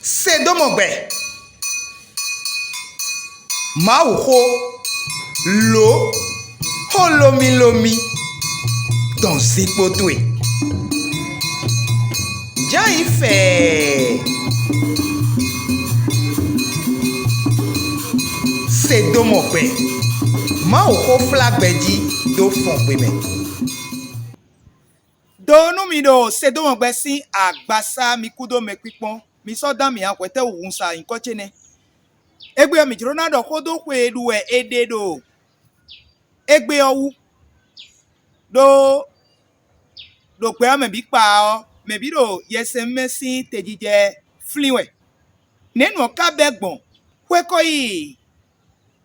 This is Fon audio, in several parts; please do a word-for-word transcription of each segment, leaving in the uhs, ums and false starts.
Se dó mɔ gbɛ. Mawuxó, lǒ, xó lómílómí dɔn zinkpo towe. Jǎ yi fɛɛ. Se dó mɔ gbɛ. Mawuxó flá gbɛ jí dó fɔn gbe mɛ. Do nú mi ɖo Sedómɔgbɛ sín agbasá mi kúdó mɛkpíkpɔ́n, mi sɔ́ dán mì ǎ, hwɛ̌tɛ́ wǔ hun sa nyǐkɔ ce nɛ́. Égbé ɔ́, mǐ jló ná ɖɔ xó dó xwe e ɖu wɛ è ɖe ɖo égbé ɔ́ wú, ɖó ɖo gbɛ ɔ́ mɛ bǐ kpa ɔ́, mɛ bǐ ɖo Yɛsɛnmɛ sín tejijɛ flín wɛ. Nɛ̌ nǔ ɔ́ ka bɛ́ gbɔn? Xwé ko yi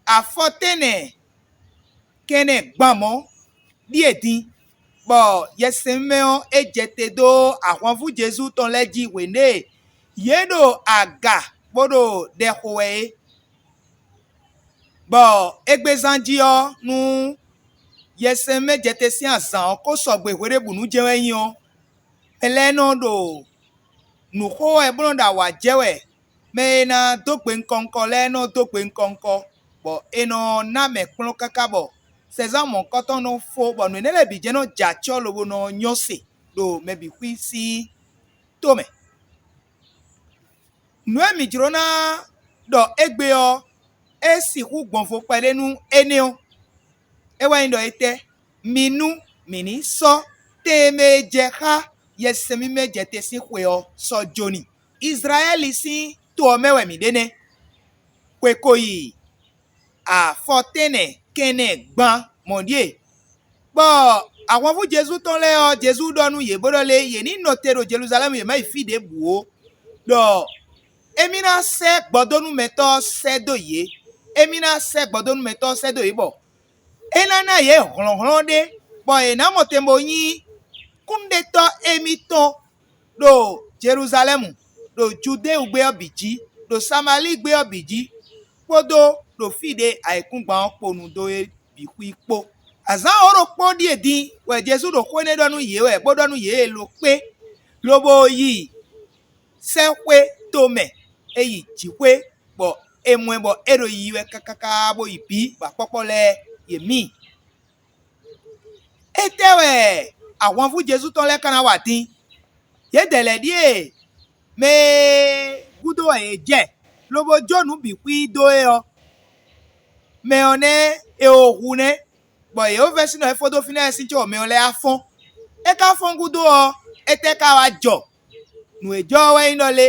afɔtɛ́nnɛ kɛnɛ gban mɔ̌ ɖíe din, bɔ Yɛsɛnmɛ ɔ́, é jɛ te dó ahwanvú Jezu tɔn lɛ́ɛ jí hwěɖée yě ɖo aga bó ɖo ɖɛ xo wɛ é. Bɔ égbézán jí ɔ́, nú Yɛsɛnmɛ jɛ te sín azǎn ɔ́ ko sɔgbe hweɖěbǔnu jɛ́n wɛ nyí ɔ́, mɛ lɛ́ɛ nɔ ɖo nǔ xo wɛ bó nɔ ɖo awǎ jɛ wɛ. Mɛ e ná dó gbe nukɔn nukɔn lɛ́ɛ nɔ dó gbe nukɔn nukɔn, bɔ è nɔ ná mɛ kplɔ́n káká bɔ sɛzán mɔ̌hunkɔtɔn nɔ fó, bɔ nǔ énɛ́ lɛ́ɛ bǐ jɛ́n nɔ jɛ acɔ́ lobo nɔ nyɔ́ se ɖo mɛ bǐ xwí sín tomɛ. Nǔ e mǐ jló ná ɖɔ égbé ɔ́, é sixú gbɔn vo kpɛɖé nú énɛ́ ɔ́. É wɛ nyí ɖɔ étɛ́? Mi nú mǐ ní sɔ́ tɛnmɛ e jɛ xá Yɛsɛnmímɛ́ jɛ te sín xwe ɔ́ sɔ́ jó n'i. Izlayɛ́li sín to ɔ́ mɛ wɛ mǐ ɖe nɛ́. Xwe ko yi afɔtɛ́nnɛ kɛnɛ gban mɔ̌ ɖíe, bɔ ahwanvú Jezu tɔn lɛ́ɛ ɔ́, Jezu ɖɔ nú yě bó ɖɔ lé yě ní nɔ te ɖo Jeluzalɛ́mu, yě má yi fí ɖěbǔ ó, ɖɔ émí ná sɛ́ gbɔdónúmɛtɔ́ ɔ́ sɛ́ dó yě, émí ná sɛ́ gbɔdónúmɛtɔ́ ɔ́ sɛ́ dó yě, bɔ é ná ná yě hlɔ̌nhlɔ́n ɖé, bɔ yě ná mɔ tɛn bó nyí kúnnuɖetɔ́ émítɔn ɖo Jeluzalɛ́mu, ɖo Judéewu gbé ɔ́ bǐ jí, ɖo Samalíi gbé ɔ́ bǐ jí, kpódó ɖo fí ɖě ayǐkúngban ɔ́ kpo nu dó é bǐ xwí kpó. Azǎn wǒ ɖokpó ɖíe din wɛ Jezu ɖo xó énɛ́ ɖɔ nú yě wɛ, bó ɖɔ nú yě e lo kpé, lobo yi sɛ́xwé tomɛ, é yi jǐxwé, bɔ è mɔ ɛ bɔ é ɖo yiyi wɛ káká bó yi bǐ, bɔ akpɔ́kpɔ́ lɛ́ɛ yě mì. Étɛ́ wɛ ahwanvú Jezu tɔn lɛ́ɛ ka ná wa din? Yědɛɛ lɛ́ɛ ɖíe mɛ e gúdo wɛ yě jɛ, lobo jó nǔ bǐ xwí dó é ɔ́. Mɛ ɔ́ nɛ́ è o hu nɛ́, bɔ yě wǒ vɛ́ sín nɔ é fó dó fínɛ́ wɛ sín cóbɔ mɛ ɔ́ lɛ́ɛ wá fɔ́n. É ka fɔ́n gúdo ɔ́, étɛ́ ka wá jɔ? Nǔ e jɔ ɔ́ wɛ nyí ɖɔ lé?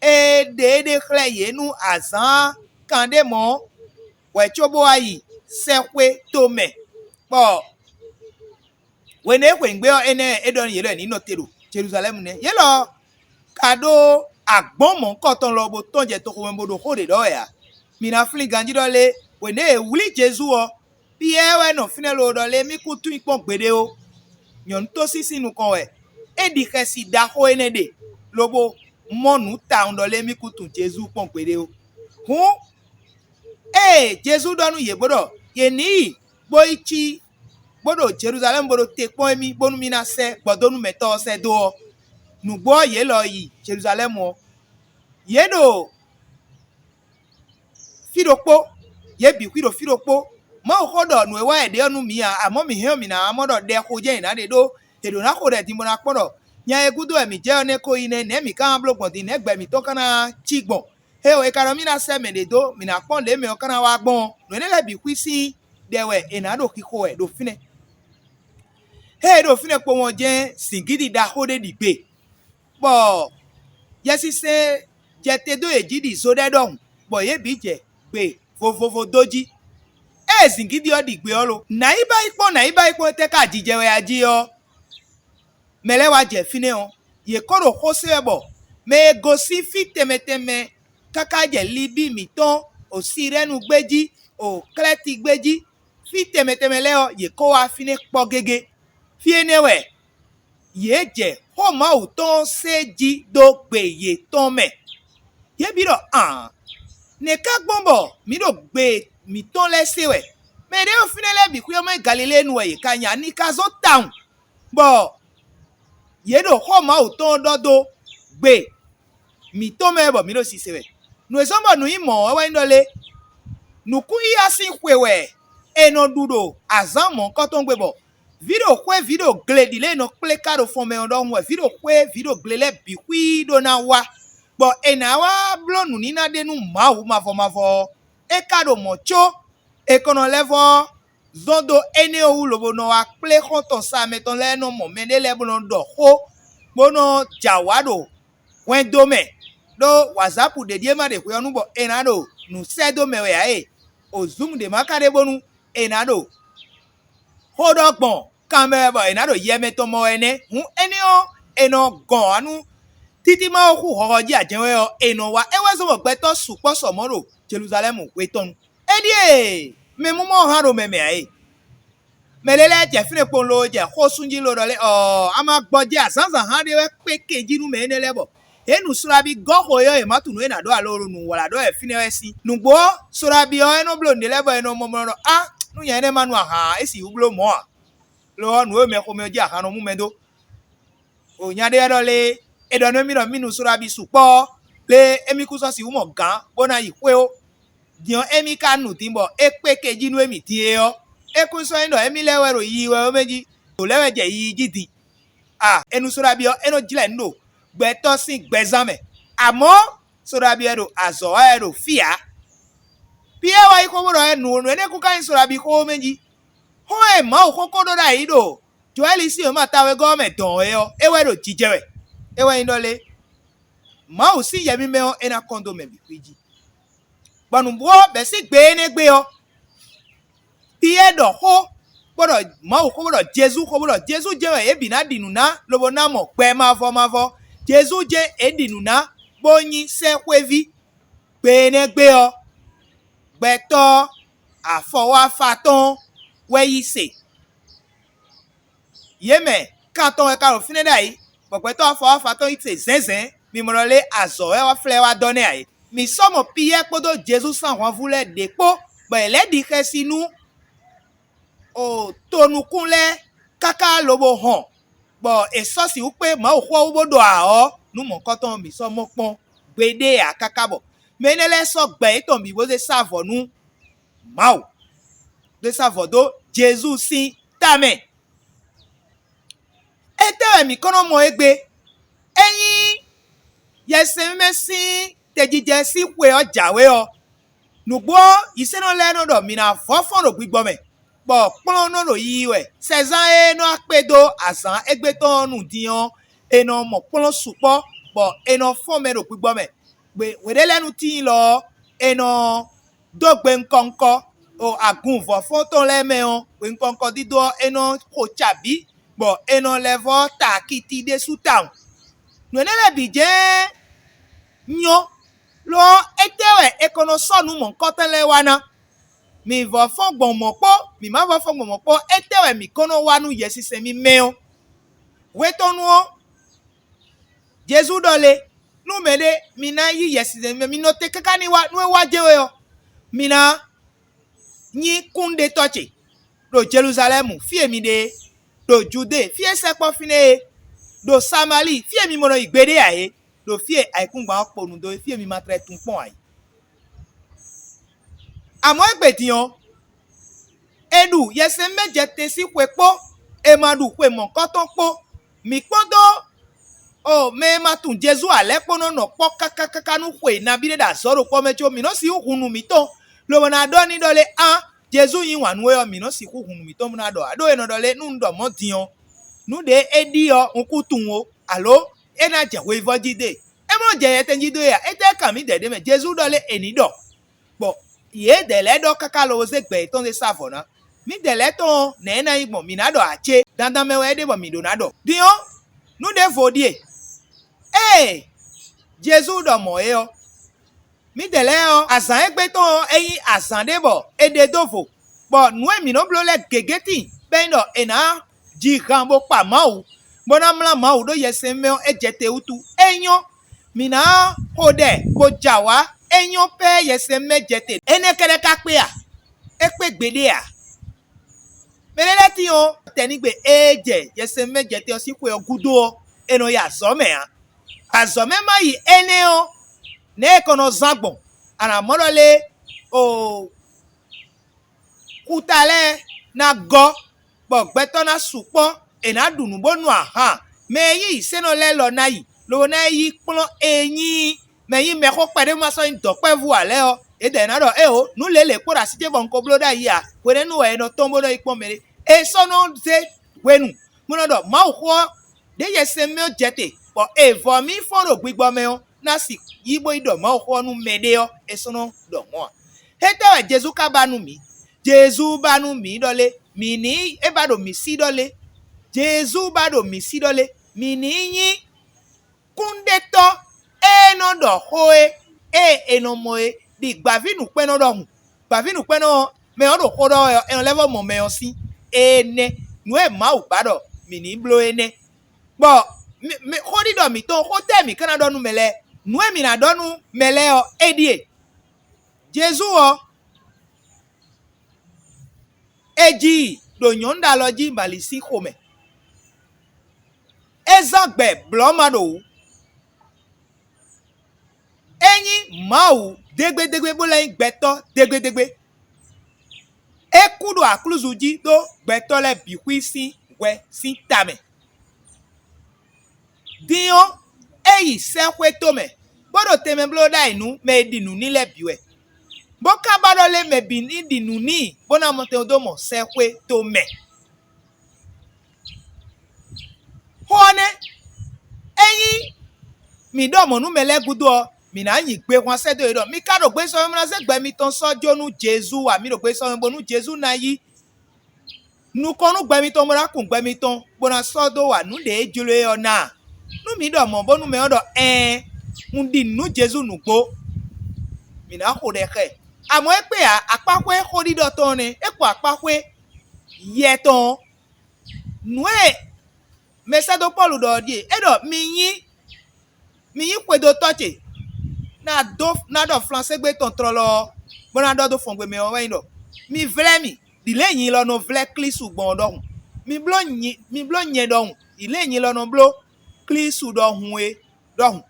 È ɖe éɖée xlɛ́ yě nú azǎn kanɖé mɔ̌ hwɛ̌ cóbó wá yi sɛ́xwé tomɛ, bɔ hwenu e é xweyǐgbe ɔ́, énɛ́ é ɖɔ nú yě ɖɔ è nǐ nɔ te ɖo Jeluzalɛ́mu nɛ́. Yě lɔ ka ɖó agbɔ̌n mɔ̌hunkɔtɔn lɔ bó tɔ́n jɛ toxo mɛ bó ɖo xó ɖě ɖɔ wɛ ǎ. Mǐ ná flín ganjí ɖɔ lé, hwenu e è wlí Jezu ɔ́, Piyɛ́ɛ wɛ nɔ fínɛ́ loo ɖɔ lé mì kún tunwun kpɔ́n gbeɖé ó. Nyɔ̌nu tó sín sín nukɔn wɛ é ɖi xɛsi ɖaxó énɛ́ ɖe, lobo mɔ nǔ tawun ɖɔ lé mì kún tunwun Jezu kpɔ́n gbeɖé ó. Hǔn, ée Jezu ɖɔ nú yě bó ɖɔ yě ní yi bó yi cí bó ɖo Jeluzalɛ́mu bó ɖo te kpɔ́n émí bónú mì ná sɛ́ gbɔdónúmɛtɔ́ ɔ́ sɛ́ dó ɔ́, nǔgbó ɔ́ yě lɔ yi Jeluzalɛ́mu ɔ́, yě ɖo fí ɖokpó, yě bǐ xwí ɖo fí ɖokpó. Mawu xó ɖɔ nǔ e wa wɛ è ɖe ɔ́ nú mǐ ǎ, amɔ̌ mǐ hɛn ɔ́, mǐ ná wá mɔ ɖɔ ɖɛ xo jɛ́n è nǎ ɖe ɖó è ɖǒ ná xo ɖɛ din bó ná kpɔ́n ɖɔ nya e gúdo wɛ mǐ jɛ ɔ́ nɛ́ ko yi nɛ́, nɛ̌ mǐ ka ná bló gbɔn din, nɛ̌ gbɛ mǐtɔn ka ná cí gbɔn? Hé ɔ́, è ka ɖɔ mì ná sɛ́ mɛ ɖě dó, mǐ ná kpɔ́n lě mɛ ɔ́ ka ná wá gbɔn ɔ́, nǔ énɛ́ lɛ́ɛ bǐ xwí sín ɖɛ wɛ è nǎ ɖo xixo wɛ ɖo fínɛ́. Ée é ɖo fínɛ́ kpowun ɔ́ jɛ́n zǐngídi ɖaxó ɖé ɖi gbe, bɔ Yɛsinsɛn jɛ te dó yě jí ɖi zo ɖɛ́ ɖɔhun, bɔ yě bǐ jɛ gbe vovovo dó jí. Ée zǐngídi ɔ́ ɖi gbe ɔ́ lo, nǎ yi ba yi kpɔ́n, nǎ yi ba yi kpɔ́n étɛ́ ka jijɛ wɛ a jí ɔ́, mɛ lɛ́ɛ wá jɛ fínɛ́ ɔ́, yě kó ɖo xó se wɛ bɔ mɛ e gosín fí tɛnmɛ tɛnmɛ káká jɛ Libii mǐtɔn, o Sirɛ́nu gbé jí, o Klɛ́ti gbé jí, fí tɛnmɛ tɛnmɛ lɛ́ɛ ɔ́, yě kó wá fínɛ́ kpɔ́ gégé. Fí énɛ́ wɛ yě jɛ xó Mawu tɔn se jí dó gbe yětɔn mɛ. Yě bǐ ɖɔ: Aan, nɛ̌ ka gbɔn bɔ mǐ ɖo gbe mǐtɔn lɛ́ɛ se wɛ? Mɛ e ɖo fínɛ́ lɛ́ɛ bǐ xwíxwímɛ Galilée nu wɛ yě ka nya, ani ka zɔ́n tawun bɔ yě ɖo xó Mawu tɔn ɖɔ dó gbe mǐtɔn mɛ bɔ mǐ ɖo sise wɛ. Nǔ e zɔ́n bɔ nǔ nyí mɔ̌ ɔ́ wɛ nyí ɖɔ lé: nǔkún-yíyá sín xwe wɛ è nɔ ɖu ɖo azǎn mɔ̌hunkɔtɔn gbe, bɔ vǐ ɖo xwé, vǐ ɖo gle ɖi lě e è nɔ kplé ká ɖo fɔn mɛ ɔ́ ɖɔhun wɛ vǐ ɖo xwé, vǐ ɖo gle lɛ́ɛ bǐ xwíí ɖó ná wá, bɔ è nǎ wá bló nǔníná ɖé nú Mawu mavɔ mavɔ ɔ́. É ka ɖo mɔ̌ có è kɔn nɔ lɛ́ vɔ́ zɔ́n dó énɛ́ ɔ́ wú lobo nɔ wá kplé xɔ́ntɔn sa mɛtɔn lɛ́ɛ nɔ mɔ mɛɖé lɛ́ɛ bó nɔ ɖɔ xó, bó nɔ jɛ awǎ ɖo hwɛndo mɛ, ɖó wǎzápu ɖě ɖíe ma ɖe hwe ɔ́ nu bɔ è nǎ ɖo nǔ sɛ́ dó mɛ wɛ ǎ e, o Zoom ɖě ma ka ɖe bónú è nǎ ɖo xó ɖɔ gbɔn kan mɛ wɛ bɔ è nǎ ɖo yɛ mɛtɔn mɔ wɛ nɛ́. Hǔn énɛ́ ɔ́, è nɔ gɔn ǎ nú títí Mawu xú hɔhɔ jí ǎ jɛ́n wɛ ɔ́, è nɔ wa é wɛ zɔ́n bɔ gbɛtɔ́ sukpɔ́ sɔ mɔ̌ ɖo Jeluzalɛ́mu hwe tɔn nu. É ɖíe mɛ mɔmɔ́ hán ɖo mɛ mɛ ǎ e. Mɛ ɖé lɛ́ɛ jɛ fínɛ́ kpowun lobo jɛ xó sú jí lobo ɖɔ lé ɔɔ, a ma gbɔjɛ́ azǎnzǎn hán ɖé wɛ kpé kejí nú mɛ énɛ́ lɛ́ɛ bɔ yě nu Solabi gɔ́ xo é ɔ́, yě ma tunwun nǔ e è nǎ ɖó alo ɖo nǔ wlá ɖɔ wɛ fínɛ́ wɛ sín. Nǔgbó ɔ́, Solabi ɔ́, é nɔ bló nǔɖé lɛ́ɛ bɔ è nɔ mɔ mɔ ɖɔ á, nú nya énɛ́ ma nu ahan ǎ, é sixú bló mɔ̌ ǎ. Lo ɔ́, nǔ e mɛxomɛ ɔ́ jí ahan nɔ mú mɛ dó. O nya ɖé wɛ ɖɔ lé, è ɖɔ nú émí ɖɔ mí nu Solabi sukpɔ́ ɔ́, lé émí kún sɔ́ sixú mɔ gǎn bó ná yi xwé ó. Din ɔ́, émí ka nu din bɔ é kpé kejí nú émí din é ɔ́, é kún sɔ́ nyí ɖɔ émí lɛ́ɛ wɛ ɖo yiyi wɛ ɔ́ mɛ jí, ɖǒ lɛ́ɛ wɛ jɛ yiyi jí din. A, è nu Solabi ɔ́, é nɔ jlɛ́ nǔ ɖo gbɛtɔ́ sín gbɛzán mɛ. Amɔ̌, Solabi wɛ ɖo azɔ̌ wa wɛ ɖo fí ǎ. Piyɛ́ɛ wá yí xó bó ɖɔ wɛ nǔ nǔ énɛ́ kún ka nyí Solabi xó mɛ jí. Xó e Mawu xó ko ɖó ɖ'ayǐ ɖo Jowɛ́li sín wěma tawegɔ́ ɔ́ mɛ dɔn é ɔ́, é wɛ ɖo jijɛ wɛ. É wɛ nyí ɖɔ lé: Mawu sín Yɛ mímɛ́ ɔ́, é ná kɔn dó mɛ bǐ xwí jí. Bɔ nǔgbó ɔ́, bɛ̌ sín gbe énɛ́ gbe ɔ́, Piyɛ́ɛ ɖɔ xó, bó ɖɔ Mawu xó, bó ɖɔ Jezu xó, bó ɖɔ Jezu jɛ́n wɛ yě bǐ ná ɖi nǔ ná lobo ná mɔ gbɛ mavɔ mavɔ. Jezu jɛ́n yě ɖi nǔ ná bó nyí sɛ́xwéví. Gbe énɛ́ gbe ɔ́, gbɛtɔ́ afɔwáfa tɔn wɛ yi se. Yě mɛ kan tɔn wɛ ka ɖo fínɛ́ ɖ'ayǐ, bɔ gbɛtɔ́ afɔwáfa tɔn yi se zɛ̌nzɛ̌n, mi mɔ ɖɔ lé azɔ̌ wɛ wá flɛ́ wá dɔ́ nɛ́ ǎ é. Mǐ sɔ́ mɔ Piyɛ́ɛ kpódó Jezu sín ahwanvú lɛ́ɛ ɖě kpó, bɔ yě lɛ́ ɖi xɛsi nú o tonukún lɛ́ɛ káká lobo hɔn, bɔ è sɔ́ sixú kpé Mawuxó ɔ́ wú bó ɖɔ ǎ ɔ́, nǔ mɔ̌hunkɔtɔn mǐ sɔ́ mɔ kpɔ́n gbeɖé ǎ káká bɔ mɛ énɛ́ lɛ́ɛ sɔ́ gbɛ yětɔn bǐ bó zé sá vɔ̌ nú Mawu, bó zé sá vɔ̌ dó Jezu sín ta mɛ. Étɛ́ wɛ mǐ kɔn nɔ mɔ égbé? Ényí Yɛsinsɛn mɛ sín tejijɛ sín xwe ɔ́ jǎwe ɔ́, nǔgbó ɔ́, yisɛ́nɔ lɛ́ɛ nɔ ɖɔ mǐ ná vɔ́ fɔ́n ɖo gbigbɔ mɛ, bɔ kplɔ́n nɔ ɖo yiyi wɛ. Sɛzán e nɔ akpé dó azǎn égbé tɔn ɔ́ nu din ɔ́, è nɔ mɔ kplɔ́n sukpɔ́, bɔ è nɔ fɔ́n mɛ ɖo gbigbɔ mɛ. Hweɖé lɛ́ɛ nu tíin lɔ ɔ́, è nɔ dó gbe ŋkɔŋkɔ ɖo agun vɔ̌fɔ́n tɔn lɛ́ɛ mɛ ɔ́, gbe ŋkɔŋkɔ dídó ɔ́, é nɔ xo cabǐ, bɔ è nɔ lɛ́ vɔ́ ta akiti ɖésú tawun. Nǔ énɛ́ lɛ́ɛ bǐ jɛ́n nyɔ́, lo ɔ́, étɛ́ wɛ è ko nɔ sɔ́ nǔ mɔ̌hunkɔtɔn lɛ́ɛ wá ná? Mǐ vɔ́ fɔ́n gbɔn mɔ̌ kpó, mǐ má vɔ́ fɔ́n gbɔn mɔ̌ kpó, étɛ́ wɛ mǐ ko nɔ wa nú Yɛsinsɛn mímɛ́ ɔ́? Hwetɔ́nu ɔ́, Jezu ɖɔ lé: nú mɛɖé mi ná yí Yɛsinsɛn mímɛ́, mi nɔ te káká ní wá, nú é wá jɛ́n wɛ ɔ́, mi ná nyí kúnnuɖetɔ́ ce ɖo Jeluzalɛ́mu, fí e mi ɖe é, ɖo Judée, fí e sɛkpɔ́ fínɛ́ é, ɖo Samalíi, fí e mi mɔ nɔ yi gbeɖé ǎ é, ɖo fí e ayǐkúngban ɔ́ kpo nu dó é, fí e mi ma tlɛ tunwun kpɔ́n ǎ é. Amɔ̌ égbé din ɔ́, è ɖu Yɛsinsɛn mɛ jɛ te sín xwe kpó, è ma ɖu xwe mɔ̌kɔtɔn kpó. Mǐ kpódó o mɛ e ma tunwun Jezu ǎ lɛ́ɛ kpó nɔ nɔ kpɔ́ káká káká nú xwe nabí ɖé ɖo azɔ̌ ɖokpó mɛ có mǐ nɔ́ sixú hun nú mǐtɔn, lobo ná ɖɔ n'i ɖɔ lé: á, Jezu yí wǎn nú we ɔ́, mǐ nɔ́ sixú hun nú mǐtɔn bó ná ɖɔ ǎ. Ɖó è nɔ ɖɔ lé: nú un ɖɔ mɔ̌ din ɔ́, nǔɖé é ɖi ɔ́, un kú tunwun ó, alǒ é ná jɛ hweyivɔ́ jí dó e. É ma jɛ yɛtɛn jí dó e ǎ, étɛ́ kan mǐdɛɛ ɖ'é mɛ? Jezu ɖɔ lé è nǐ ɖɔ, bɔ yědɛɛ lɛ́ɛ ɖɔ káká lobo zé gbɛ yětɔn zé sá vɔ̌ ná. Mǐdɛɛ lɛ́ɛ tɔn ɔ́, nɛ̌ é ná nyí gbɔn? Mǐ ná ɖɔ ǎ cé? Dandan mɛ wɛ é ɖe bɔ mǐ ɖó ná ɖɔ. Din ɔ́, nǔ ɖěvo ɖíe: ée Jezu ɖɔ mɔ̌ é ɔ́, mǐdɛɛ lɛ́ɛ ɔ́, azǎn égbé tɔn ɔ́, é nyí azǎn ɖé bɔ è ɖe dó vo, bɔ nǔ e mǐ nɔ bló lɛ́ɛ gěgé tíin, bɔ é nyí ɖɔ è nǎ ji han bó kpa Mawu, bó ná mlá Mawu ɖó Yɛsinsɛn mɛ ɔ́, é jɛ te wútu. É nyɔ́, mǐ ná xo ɖɛ bó jɛ awǎ. É nyɔ́ pɛ́ Yɛsinsɛn mɛ jɛ te. Énɛ́ kɛ́ɖɛ́ ka kpé a? É kpé gbeɖé ǎ. Mɛ ɖé lɛ́ɛ tíin ɔ́, tɛnigbe e jɛ Yɛsinsɛn mɛ jɛ te ɔ́ sín xwe ɔ́ gúdo ɔ́, è nɔ yi azɔ̌ mɛ ǎ. Azɔ̌ mɛ ma yi énɛ́ ɔ́, nɛ̌ è kɔ nɔ zán gbɔn? A nǎ mɔ ɖɔ lé? Oo, xuta lɛ́ɛ ná gɔ́, bɔ gbɛtɔ́ ná sukpɔ́; è nǎ ɖu nǔ bó nu ahan. Mɛ e nyí yǐsénɔ lɛ́ɛ lɔ ná yi, lobo ná yi kplɔ́n e nyí mɛ e nyí mɛxó kpɛɖé ma sɔ́ nyí dɔ̌nkpɛvú ǎ lɛ́ɛ ɔ́. Yědɛɛ ná ɖɔ: Éeǒ, nǔ lělě kpó ɖo así ce bɔ un ko bló ɖ'ayǐ ǎ; hwenɛ́nu wɛ è nɔ tɔ́n bó nɔ yi kpɔ́n mɛɖé. É sɔ́ nɔ zé hwenu, bó nɔ́ ɖɔ: Mawuxó ɔ́, ɖěe yě sɛn mì ɔ́ jɛ te, bɔ è vɔ̌ mì fɔ́n ɖo gbigbɔ mɛ ɔ́, ná sixú yi bó yi ɖɔ Mawuxó ɔ́ nú mɛɖé ɔ́, é sɔ́ nɔ ɖɔ mɔ̌ ǎ. Étɛ́ wɛ Jezu ka ba nú mǐ? Jezu ba nú mǐ ɖɔ lé? Mǐ ní, é ba ɖo mǐ sí ɖɔ lé? Jezu ba ɖo mǐ sí ɖɔ lé? Mǐ ní nyí kúnɖétɔ́ e nɔ ɖɔ xó é, ée è nɔ mɔ é, ɖi gbǎvínǔkpɛ́nnɔ ɖɔhun. Gbǎvínǔkpɛ́nnɔ ɔ́, mɛ ɔ́ ɖo xó ɖɔ wɛ ɔ́, é nɔ lɛ́ vɔ́ mɔ mɛ ɔ́ sín. Énɛ́, nǔ e Mawu ba ɖɔ mǐ ní bló é nɛ́. Bɔ xóɖiɖɔ mǐtɔn, xó tɛ́ mǐ ka ná ɖɔ nú mɛ lɛ́ɛ? Nǔ e mǐ ná ɖɔ nú mɛ lɛ́ɛ ɔ́, é ɖíe: Jezu ɔ́, è ji i ɖo nyɔ̌nu ɖo alɔ jí Mali sín xomɛ. É zán gbɛ blɔ̌ ma ɖo wǔ. É nyí Mawu dégbédégbé bó lɛ́ nyí gbɛtɔ́ dégbédégbé. É kú ɖo aklúzu jí ɖó gbɛtɔ́ lɛ́ɛ bǐ xwí sín hwɛ sín ta mɛ. Din ɔ́, é yi sɛ́xwé tomɛ, bó ɖo tɛnmɛ bló ɖ'ayǐ nú mɛ e ɖi nǔ n'i lɛ́ɛ bǐ wɛ, bó ka ba ɖɔ lé mɛ bǐ ní ɖi nǔ n'i bó ná mɔ tɛn dó mɔ sɛ́xwé tomɛ. Xó ɔ́ nɛ́: ényí mǐ ɖɔ mɔ̌ nú mɛ lɛ́ɛ gúdo ɔ́, mǐ ná nyi gbehwan sɛ́ dó yě ɖɔ: Mi ka ɖo gbesɔ́ mɛ, bó ná zé gbɛ mitɔn sɔ́ jó nú Jezu, ǎ, mi ɖo gbesɔ́ mɛ bónú Jezu ná yí nukɔn nú gbɛ mitɔn bó ná kun gbɛ mitɔn, bó ná sɔ́ dó wa nǔ ɖě e jló e ɔ́ ná a? Nú mǐ ɖɔ mɔ̌ bónú mɛ ɔ́ ɖɔ: Ɛɛn, un ɖi nǔ nú Jezu nǔgbó, mǐ ná xo ɖɛ xá ɛ. Amɔ̌ é kpé ǎ, akpáxwé xóɖiɖɔ tɔn ɔ́ nɛ́; é kpo akpáxwé yɛ tɔn ɔ́. Nǔ e mɛsɛ́dó Pɔ́lu ɖɔ ɔ́ ɖíe: É ɖɔ: Mi nyí, mi nyí xwedótɔ́ ce, ná dó ná ɖɔ Flanségbe tɔn tlɔlɔ ɔ́, bó ná ɖɔ dó fɔngbe mɛ ɔ́ wɛ nyí ɖɔ: Mi vlɛ́ mì, ɖi lě e nyi lɔ nɔ vlɛ́ Klísu gbɔn ɔ́ ɖɔhun; mi bló nyi mi bló nyɛ ɖɔhun, ɖi lě e nyi lɔ nɔ bló Klísu ɖɔhun é ɖɔhun.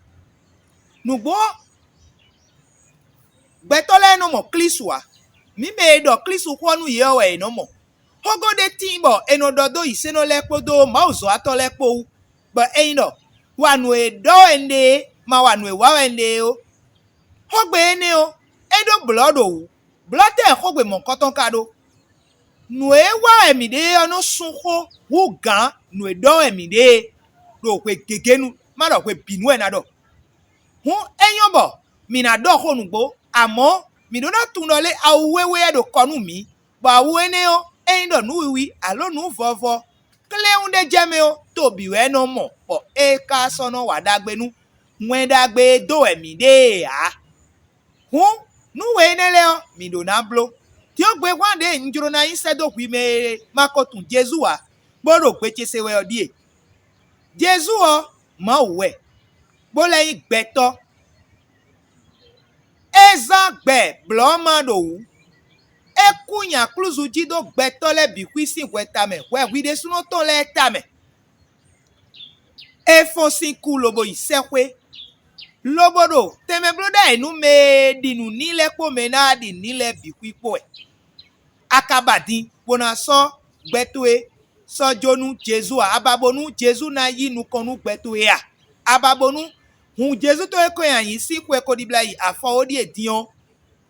Nǔgbó gbɛtɔ́ lɛ́ɛ nɔ mɔ Klísu ǎ; mǐ mɛ e ɖɔ Klísu xó ɔ́ nú yě ɔ́ wɛ yě nɔ mɔ. Xógó ɖé tíin bɔ è nɔ ɖɔ dó yǐsénɔ lɛ́ɛ kpódó mawuzɔ́watɔ́ lɛ́ɛ kpó wú, bɔ é nyí ɖɔ: Wa nǔ e ɖɔ wɛ un ɖe é, ma wa nǔ e wa wɛ un ɖe é ó. Xógbe énɛ́ ɔ́, é ɖó blɔ̌ ɖo wǔ. Blɔ̌ tɛ́ wɛ xógbe mɔ̌kɔtɔn ka ɖó? Nǔ e wa wɛ mǐ ɖe é ɔ́ nɔ sú xó hú gǎn nǔ e ɖɔ wɛ mǐ ɖe é, ɖo hwe gěgé nu, má ɖɔ hwe bǐ nu wɛ ná ɖɔ. Hǔn é nyɔ́ bɔ mǐ ná ɖɔ xó nǔgbó, amɔ̌ mǐ ɖó ná tunwun ɖɔ lé awu wéwé wɛ ɖo kɔ nú mǐ, bɔ awu énɛ́ ɔ́, é nyí ɖɔ nǔ wiwi alǒ nǔ vɔvɔ kléwún ɖé jɛ mɛ ɔ́, to bǐ wɛ é nɔ mɔ, bɔ é ka sɔ́ nɔ wa ɖagbe nú Wɛn Ɖagbe e dó wɛ mǐ ɖe e ǎ. Hǔn, nǔ we énɛ́ lɛ́ɛ ɔ́, mǐ ɖó ná bló. Dyɔ̌gbehwan ɖě un jló ná nyí sɛ́ dó hwi mɛ e ma ko tunwun Jezu ǎ, bó ɖo gbe ce se wɛ ɔ́ ɖíe: Jezu ɔ́, Mawu wɛ, bó lɛ́ nyí gbɛtɔ́. É zán gbɛ blɔ̌ ma ɖo wǔ. É kú nyi aklúzu jí dó gbɛtɔ́ lɛ́ɛ bǐ xwí sín hwɛ tamɛ, hwɛ hwi ɖésúnɔ tɔn lɛ́ɛ tamɛ. É fɔ́n sín kú lobo yi sɛ́xwé, lobo ɖo tɛnmɛ bló ɖ'ayǐ nú mɛ e ɖi nǔ n'i lɛ́ɛ kpó mɛ e ná wá ɖi nǔ n'i lɛ́ɛ bǐ xwí kpó wɛ. A ka ba din, bó ná sɔ́ gbɛ towe sɔ́ jó nú Jezu ǎ? A ba bónú Jezu ná yí nukɔn nú gbɛ towe a? A ba bónú hun Jezu towe ko nyi ayǐ sín xwe ko ɖibla yi afɔ ó ɖíe din ɔ́,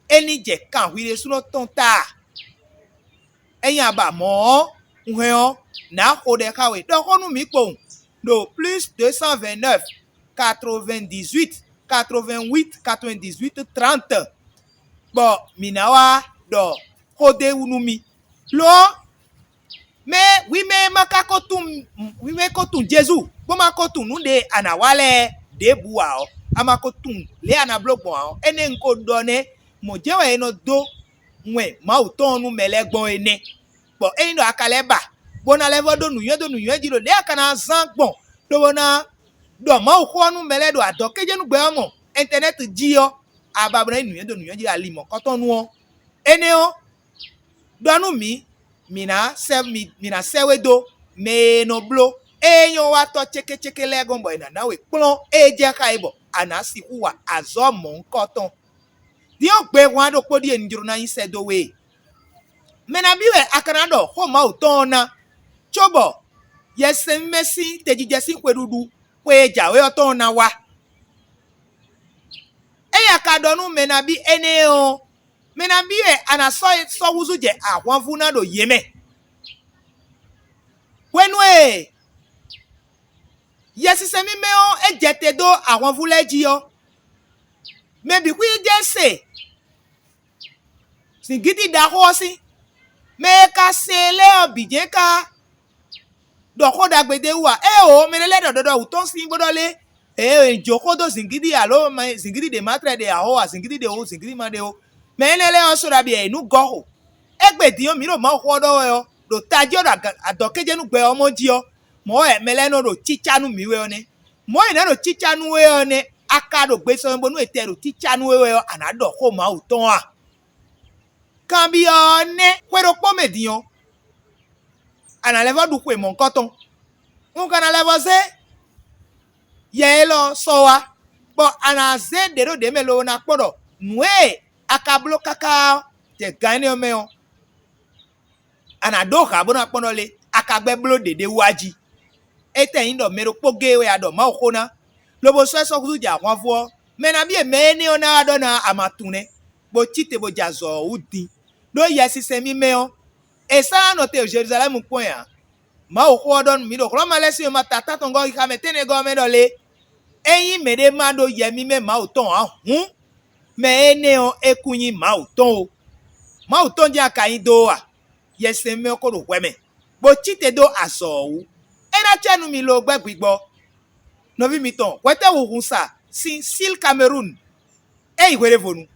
é ní jɛ kan hwi ɖésúnɔ tɔn ta a? Ényí a ba mɔ̌ ɔ́, un hɛn ɔ́, nǎ xo ɖɛ xá we. Ɖɔ xó nú mǐ kpowun ɖo plus deux cent vingt-neuf, quatre-vingt-dix-huit, quatre-vingt-huit, quatre-vingt-dix-huit, trente, bɔ mǐ ná wá ɖɔ xó ɖé wú nú mì. Lo ɔ́, mɛ hwi mɛ e ma ka ko tunwun hwi mɛ ko tunwun Jezu, bó ma ko tunwun nǔ ɖe a nǎ wa lɛ́ɛ ɖěbǔ ǎ ɔ́, a ma ko tunwun lě e a nǎ bló gbɔn ǎ ɔ́, énɛ́ un ko ɖɔ nɛ́: mɔ̌ jɛ́n wɛ è nɔ dó wɛn Mawu tɔn ɔ́ nú mɛ lɛ́ɛ gbɔn é nɛ́. Bɔ ényí ɖɔ a ka lɛ́ ba, bó ná lɛ́ vɔ́ ɖó nǔnywɛ́ dó nǔnywɛ́ jí ɖo lě e a ka ná zán gbɔn, lobo ná ɖɔ Mawuxó ɔ́ nú mɛ lɛ́ɛ ɖo adɔ̌kéjénúgbɛ ɔ́ mɔ ɛntɛnɛ́ti jí ɔ́, a ba bó ná nyí nǔnywɛ́ dó nǔnywɛ́ jí alimɔ̌kɔ́tɔn nu ɔ́. Énɛ́ ɔ́, ɖɔ nú mǐ, mǐ ná sɛ́ mǐ mǐ ná sɛ́ we dó mɛ e nɔ bló Ée nyɔ́ wá tɔ́ cékécéké lɛ́ɛ gɔ́n bɔ è nǎ ná we kplɔ́n ée jɛ xá é bɔ a nǎ sixú wa azɔ̌ mɔ̌hunkɔtɔn. Din ɔ́, gbehwan ɖokpó ɖíe un jló ná nyi sɛ́ dó we e. Mɛ nabí wɛ a ka ná ɖɔ xó Mawu tɔn ɔ́ ná, cóbɔ Yɛsinsɛn mímɛ́ sín tejijɛ sín xweɖuɖu xwe e jǎwe ɔ́ tɔn ɔ́ ná wá? Ényí a ka ɖɔ nú mɛ nabí énɛ́ ɔ́, mɛ nabí wɛ a nǎ sɔ́ sɔ́ húzú jɛ ahwanvú ná ɖo yě mɛ? Hwenu e Yɛsinsɛn mímɛ́ ɔ́ é jɛ te dó ahwanvú lɛ́ɛ jí ɔ́, mɛ bǐ xwíjɛ́ se zǐngídi ɖaxó ɔ́ sín. Mɛ e ka se e lɛ́ɛ ɔ́ bǐ jɛ́n ka ɖɔ xó ɖagbe d'é wú ǎ. Éeǒ, mɛ ɖé lɛ́ɛ ɖɔ ɖɔɖɔ wǔ tɔn sín bó ɖɔ lé, ě è jǒ xó dó zǐngídi alo zǐngídi ɖě ma tlɛ ɖe ǎ ó, azǐngídi ɖě ó, zǐngídi ma ɖe ó. Mɛ énɛ́ lɛ́ɛ ɔ́ sɔ́ ɖɔ ɖi è nǔ gɔ́ xo. Égbé din ɔ́, mǐ ɖo Mawu xó ɔ́ ɖɔ wɛ ɔ́, ɖo tají ɔ́ ɖo adɔ̌kéjé nú gbɛ ɔ́ mɔ jí ɔ́, mɔ̌ wɛ mɛ lɛ́ɛ nɔ ɖo cícá nú mǐ wɛ ɔ́ nɛ́. Mɔ̌ è nǎ ɖo cícá nú we ɔ́ nɛ́, a ka ɖo gbe sɔn bónú è tɛ ɖo cícá nú we wɛ ɔ́, a nǎ ɖɔ xó Mawu tɔn a? Kanbyɔ́ ɔ́ nɛ́, xwe ɖokpó mɛ din ɔ́, a nǎ lɛ́ vɔ́ ɖu xwe mɔ̌hunkɔtɔn. Un ka ná lɛ́ vɔ́ zé yɛ élɔ́ sɔ́ wá, bɔ a nǎ zé ɖě ɖo ɖě mɛ lobo ná kpɔ́n ɖɔ nǔ e a ka bló káká ɔ́ jɛ gan énɛ́ ɔ́ mɛ ɔ́, a nǎ ɖó hǎ bó ná kpɔ́n ɖɔ lé, a ka gbɛ́ bló ɖě ɖé wú a jí. Étɛ́ nyí ɖɔ mɛ ɖokpó géé wɛ a ɖɔ Mawu xó ná, lobo sɔ́ ɛ sɔ́ húzú jɛ ahwanvú ɔ́, mɛ nabí e mɛ énɛ́ ɔ́ ná wá ɖɔ ná a ma tunwun nɛ́, bó cí te bó jɛ azɔ̌ ɔ́ wú din, ɖó Yɛsinsɛn mímɛ́ ɔ́, è sɔ́ ná nɔ te ɖo Jeluzalɛ́mu kpɔ́n ɛ ǎ. Mawuxó ɔ́ ɖɔ nú mǐ ɖo Hlɔ̌ma lɛ́ɛ sín wěma tatán tɔn gɔ́ xixa mɛ tɛ́nnɛ gɔ́ ɔ́ mɛ ɖɔ lé: Ényí mɛɖé ma ɖó Yɛ mímɛ́ Mawu tɔn ǎ hǔn, mɛ énɛ́ ɔ́, é kún nyí Mawu tɔn ó. Mawu tɔn jɛ́n a ka nyí dó ó a? Yɛsinsɛn mímɛ́ ɔ́ ko ɖo hwɛ mɛ, bó cí te dó azɔ̌ ɔ́ wú. É ná cɛ nú mi lo gbɛ́ gbigbɔ. Nɔví mitɔn, hwɛtɛ́ hu hun sa sín Síl Kamerúnu é yi hweɖěvonu?